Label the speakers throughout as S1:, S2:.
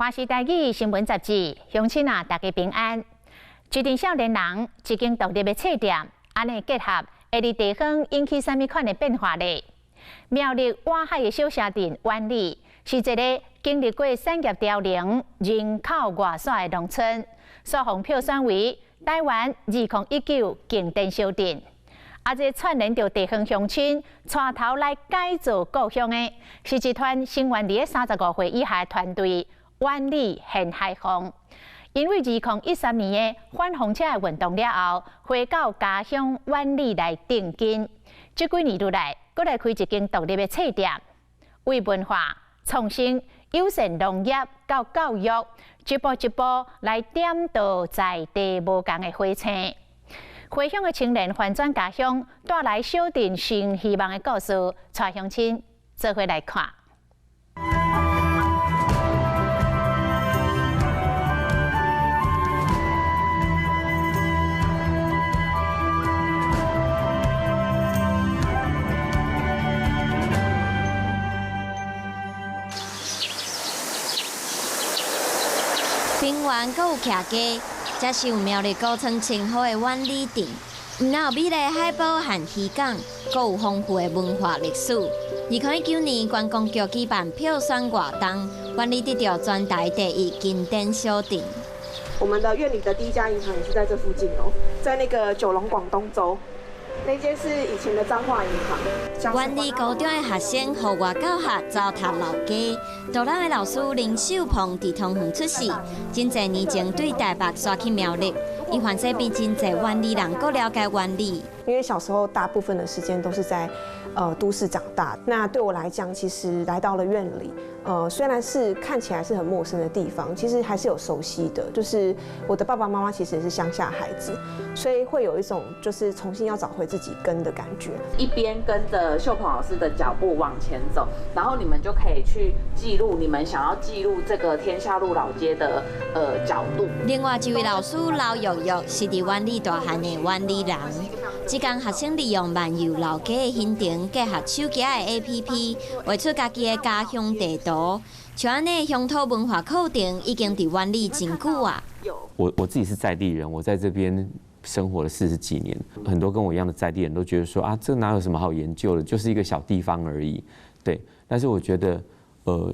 S1: 華視台語新聞雜誌，鄉親啊，大家平安。一陣少年人，一間獨立的冊店，按呢結合，會佇地方引起啥物款的變化咧？苗栗外海的小城鎮苑裡，是一个經歷過產業凋零、人口外徙的農村，煞予票選為台灣2019勁典小鎮。啊，這串連著地方鄉親，帶頭來改造故鄉的，是一團成員佇咧35歲以下的團隊。苑裡現海風，因為2013年的反風車的運動了後，回到家鄉苑裡來定根。這幾年落來，閣來開一間獨立的冊店，為文化創新、友善農業到教育，一步一步來點著在地無仝的火星。回鄉的青年翻轉家鄉，帶來小鎮新希望的故事，帶鄉親做伙來看。
S2: 平原閣有徛家，這是有苗栗古村稱號的苑裡鎮。毋但有美麗海埔和漁港，閣有豐富的文化歷史。2019年觀光局舉辦票選活動，苑裡得著全台第一經典小鎮。
S3: 我們的苑裡的第一家銀行也是在這附近哦，在那個九龍廣東州，那間是以前的彰化銀行。
S2: 苑裡高中的學生予外教學走讀老街，導覽的老師林秀鵬佇桃園出世，真濟年前對台北徙去苗栗，伊凡勢比真濟苑裡人閣了解苑裡。
S3: 因為小時候大部分的時間都是在都市長大，那對我來講，其實來到了苑裡，雖然是看起來是很陌生的地方，其實還是有熟悉的。就是我的爸爸媽媽其實也是鄉下孩子，所以會有一種就是重新要找回自己根的感覺。
S4: 一邊跟着秀鵬老師的腳步往前走，然後你們就可以去記錄你們想要記錄這個天下路老街的角度。
S2: 另外一位老師劉玉玉是佇苑裡大漢的苑裡人。這工學生利用漫遊老街的行程，結合手機的 APP，畫出家己的家鄉地圖。像按呢鄉土文化課程已經佇苑裡真久啊。
S5: 我自己是在地人，我在這邊生活了40幾年，很多跟我一樣的在地人都覺得說啊，這哪有什麼好研究的，就是一個小地方而已。對，但是我覺得，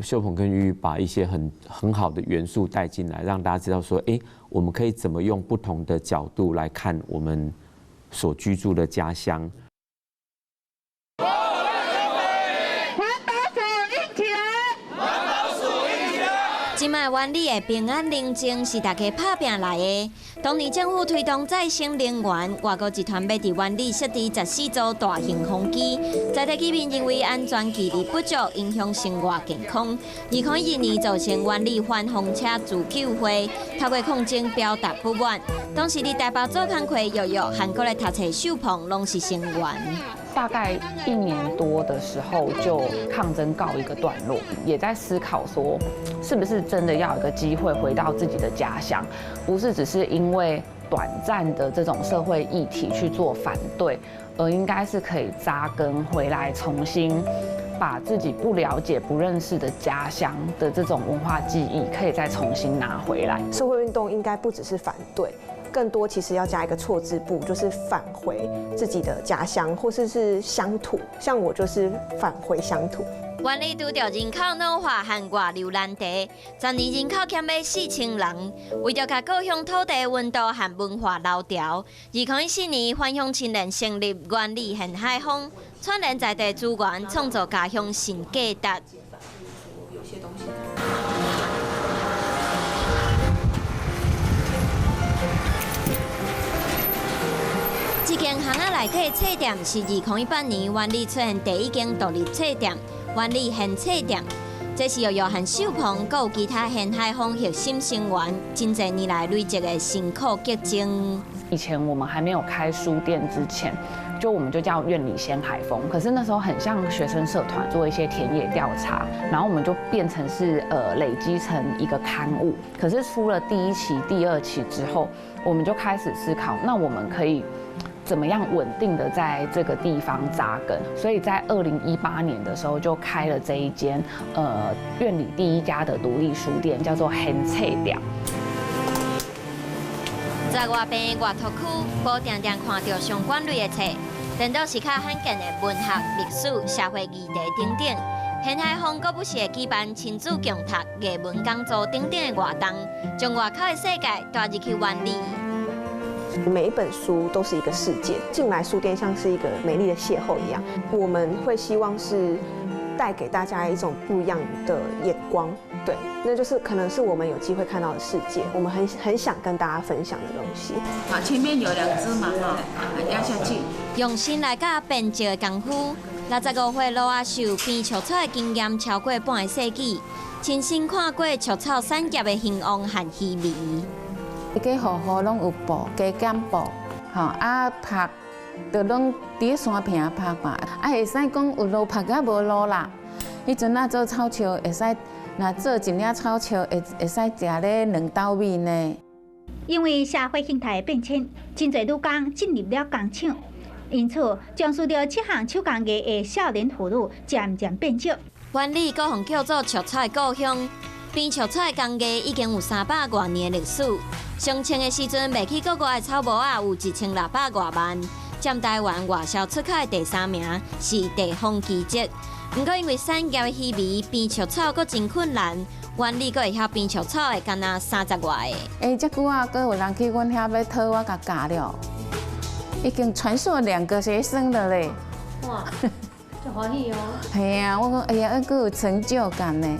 S5: 秀鵬跟玉玉把一些很好的元素帶進來，讓大家知道說，欸，我們可以怎麼用不同的角度來看我們所居住的家鄉。
S6: 環保署硬起來！環保署硬起來！
S2: 這擺苑裡的平安寧靜是大家拍拚來的。當年政府推動再生能源，外國集團欲佇苑裡設置14座大型風機，在地居民認為安全距離不足，影響生活健康。2012年造成苑裡反風車自救會透過抗爭表達不滿。當時佇台北做工課，玉玉韓國來讀冊秀鵬攏是成員。
S7: 大概1年多的時候就抗爭告一個段落，也在思考說，是不是真的要有一個機會回到自己的家鄉，不是只是因為短暫的這種社會議題去做反對，而應該是可以扎根回來，重新把自己不了解、不認識的家鄉的這種文化記憶，可以再重新拿回來。
S3: 社會運動應該不只是反對。更多其實要加一個錯字部，就是返回自己的家鄉，或是鄉土。像我就是返回鄉土。
S2: 苑裡拄著人口老化和外流難題，十年人口減欲4000人。為著共故鄉土地溫度和文化留牢，2014年返鄉青年成立苑裡現海風，串聯在地資源，創造家鄉新價值。這間巷仔內底冊店是2018年苑裡出現第一間獨立冊店——苑裡現冊店。這是玉玉和秀鵬，閣有其他現海風核心成員，真濟年來累積的辛苦結晶。
S7: 以前我們還沒有開書店之前，就我們就叫苑裡鮮海風。可是那時候很像學生社團做一些田野調查，然後我們就變成是累積成一個刊物。可是出了第一期、第二期之後，我們就開始思考，那我們可以怎麼樣穩定的在這個地方紮根？所以在2018年的時候就開了這一間苑裡第一家的獨立書店，叫做現冊店。
S2: 在外邊閱讀區，無定定看著相關類的冊，顛倒是較罕見的文學、歷史、社會議題等等。現海風閣不時會舉辦親子共讀、藝文講座等等的活動，將外口的世界帶入去苑裡。
S3: 每一本書都是一個世界，進來書店像是一個美麗的邂逅一樣。我們會希望是帶給大家一種不一樣的眼光，對，那就是可能是我們有機會看到的世界，我們很想跟大家分享的東西。
S4: 啊，前面有兩隻嘛，哈，壓下去。
S2: 用心來佮編織的功夫，65歲羅阿秀編束草的經驗超過半個世紀，親身看過束草產業的興旺和稀微。
S8: 家家戶戶攏有布，加減布，吼啊曝，就攏佇山坪曝嘛，啊會使講有路曝佮無路啦。彼陣仔做草笑會使，若做一領草笑會使食咧2斗米呢。
S9: 因為社會形態變遷，真濟女工進入了工廠，因此從事著這項手工藝的少年婦女漸漸變少。
S2: 苑裡閣予叫做束草的故鄉，編束草的工藝已經有300外年的歷史。上清的時陣，賣去國外的草帽仔有1600外萬，佔台灣外銷出口的第三名，是地方奇蹟。毋過因為產業的稀微，編束草閣真困難。苑裡閣會曉編束草的，干焦30外个。
S8: 欸，這久啊，閣有人去阮遐欲討，我共教了，已經傳授兩個學生了咧。
S10: 哇，真歡喜哦。
S8: 係啊，我講哎呀，閣有成就感呢。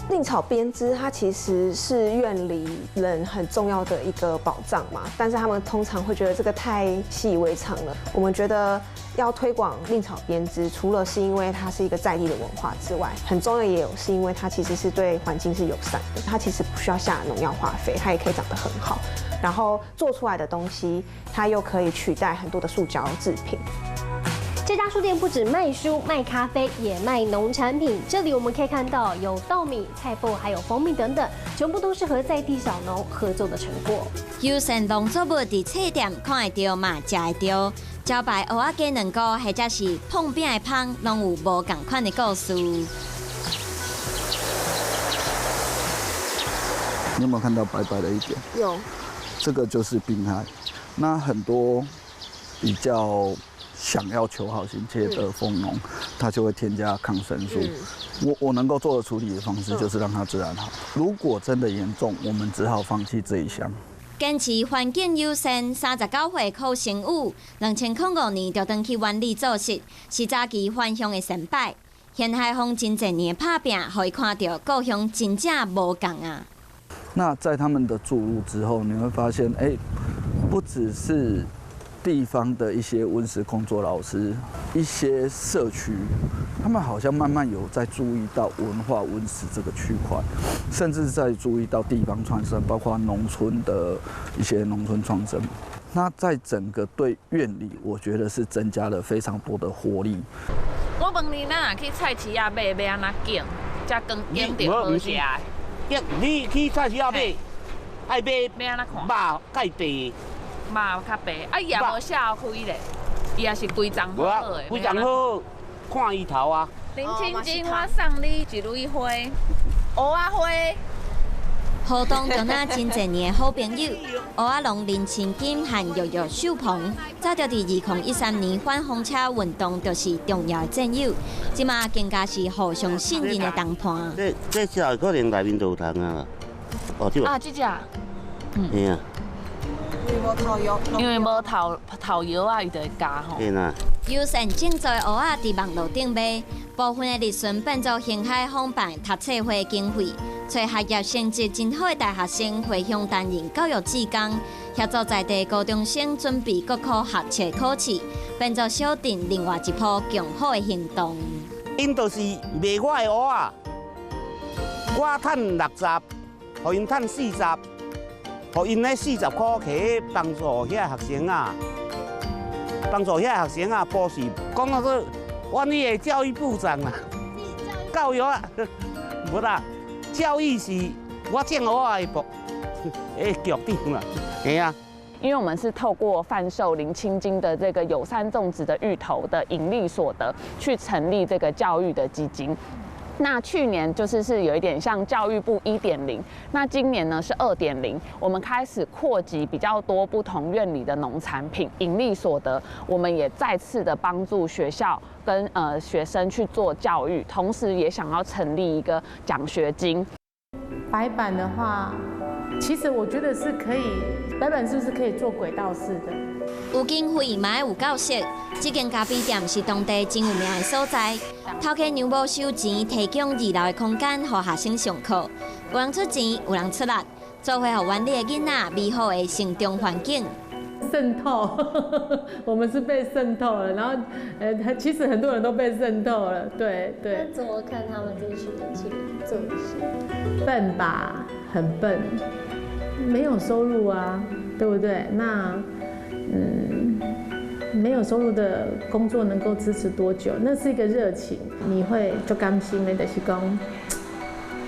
S3: 藺草編織，它其實是苑裡人很重要的一個保障嘛。但是他們通常會覺得這個太習以為常了。我們覺得要推廣藺草編織，除了是因為它是一個在地的文化之外，很重要也有是因為它其實是對環境是友善的。它其實不需要下農藥化肥，它也可以長得很好。然後做出來的東西，它又可以取代很多的塑膠製品。
S10: 這家書店不止賣書、賣咖啡，也賣農產品。這裡我們可以看到有稻米、菜脯，還有蜂蜜等等，全部都是和在地小農合作的成果。
S2: 友善農作物佇冊店看會著嘛，食會著。招牌蚵仔雞卵糕，或者是膨餅的芳，攏有無仝款的故事。
S11: 你有沒有看到白白的一點？
S3: 有。
S11: 這個就是病害。那很多比較想要求好心切的蜂農，他就會添加抗生素。我能夠做的處理的方式就是讓它自然好。如果真的嚴重，我們只好放棄這一項。
S2: 堅持環境友善，39歲柯成武，2005年就轉去苑裡做事，是早期返鄉的先輩。現海風真濟年拍拚，予伊看著故鄉真正無仝啊。
S11: 那在他們的注入之後，你會發現，欸，不只是地方的一些文史工作老師，一些社區，他們好像慢慢有在注意到文化文史這個區塊，甚至在注意到地方創生，包括農村的一些農村創生。那在整個對苑裡，我覺得是增加了非常多的活力。
S4: 我問你，咱若去菜市仔買，欲按怎揀，才揀揀著好食的？
S12: 你去菜市仔買，愛買
S4: 欲按怎看？
S12: 肉較白。
S4: 肉較白，啊伊也無寫開咧，伊也是規叢好好的。
S12: 規叢好，看伊頭啊。
S4: 林青金，我送你一蕊花，芋仔花。
S2: 活動就若真濟年的好朋友，芋仔農林千金和玉玉秀鵬，早就佇2013年反風車運動就是重要的戰友，這馬更加是互相信任的同伴。
S12: 這這隻可能內面就有蟲啊。哦，對。
S4: 啊，這隻。
S12: 嗯。對啊。
S3: 因為無頭藥，
S4: 因為無頭頭藥啊，伊就會咬吼。
S12: 對啦。
S2: 友善種植芋仔佇網路頂賣，部分的利潤變做興海風辦讀冊會經費，揣學業成績真好的大學生回鄉擔任教育志工，協助在地高中生準備國考學測考試，變做小鎮另外一波共好的行動。
S12: 𪜶就是賣我的芋仔，我趁60，予𪜶趁40。予𪜶彼40箍摕去幫助遐學生啊，幫助遐學生啊補習。講到說，阮彼个教育部長啊，教育啊，無啦，教育是我種芋仔的部的局長啦，嚇啊。
S7: 因为我们是透过贩售林清金的这个友善种植的芋头的盈利所得，去成立这个教育的基金。那去年就是有一点像教育部1.0，那今年呢是2.0，我们开始扩及比较多不同院里的农产品，盈利所得，我们也再次的帮助学校跟学生去做教育，同时也想要成立一个奖学金。
S13: 白板的话，其实我覺得是可以，白板是不是可以做軌道式的？
S2: 有經費嘛愛有教識，這間咖啡店是當地真有名的所在。頭家娘無收錢，提供二樓的空間予學生上課。有人出錢，有人出力，做伙予灣里的囡仔美好的成長環境。
S13: 滲透，我們是被滲透了。然後，其實很多人都被滲透了。對對。
S10: 那怎麼看他們這群年輕人做事？
S13: 笨吧，很笨，沒有收入啊，對不對？那，沒有收入的工作能夠支持多久？那是一個熱情，你會就甘心的，就是講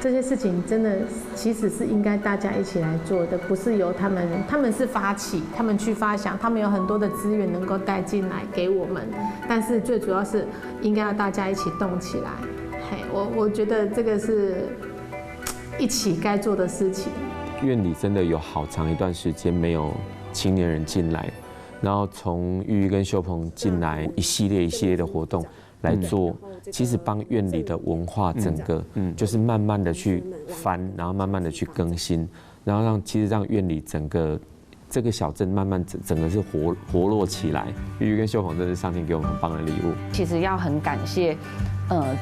S13: 這些事情真的其實是應該大家一起來做的，不是由他們，他們是發起，他們去發想，他們有很多的資源能夠帶進來給我們，但是最主要是應該要大家一起動起來。嘿，我覺得這個是一起該做的事情。
S5: 院裡真的有好長一段時間沒有青年人進來。然後從玉玉跟秀鵬進來，一系列一系列的活動來做，其實幫院裡的文化整個，就是慢慢的去翻，然後慢慢的去更新，然後讓其實讓院裡整個這個小鎮慢慢整個是活絡起來。玉玉跟秀鵬真是上天給我們很棒的禮物。
S7: 其實要很感謝，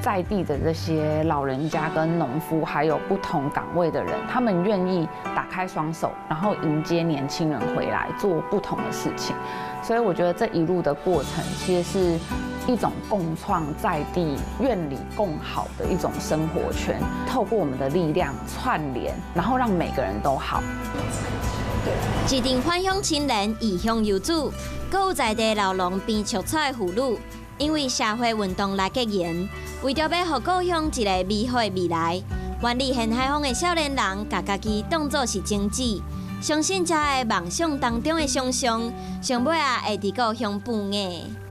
S7: 在地的這些老人家跟農夫，還有不同崗位的人，他們願意打開雙手，然後迎接年輕人回來做不同的事情。所以我覺得這一路的過程，其實是一種共創在地院里共好的一種生活圈。透過我們的力量串聯，然後讓每個人都好。
S2: 一陣返鄉青年異鄉遊子，閣有在地老農編竹草的婦女，因為社會運動來結緣，為著欲予故鄉一個美好的未來，灣里現海風的少年人，共家己當做是種子，相信這个夢想當中的想象，上尾仔會佇故鄉放芽。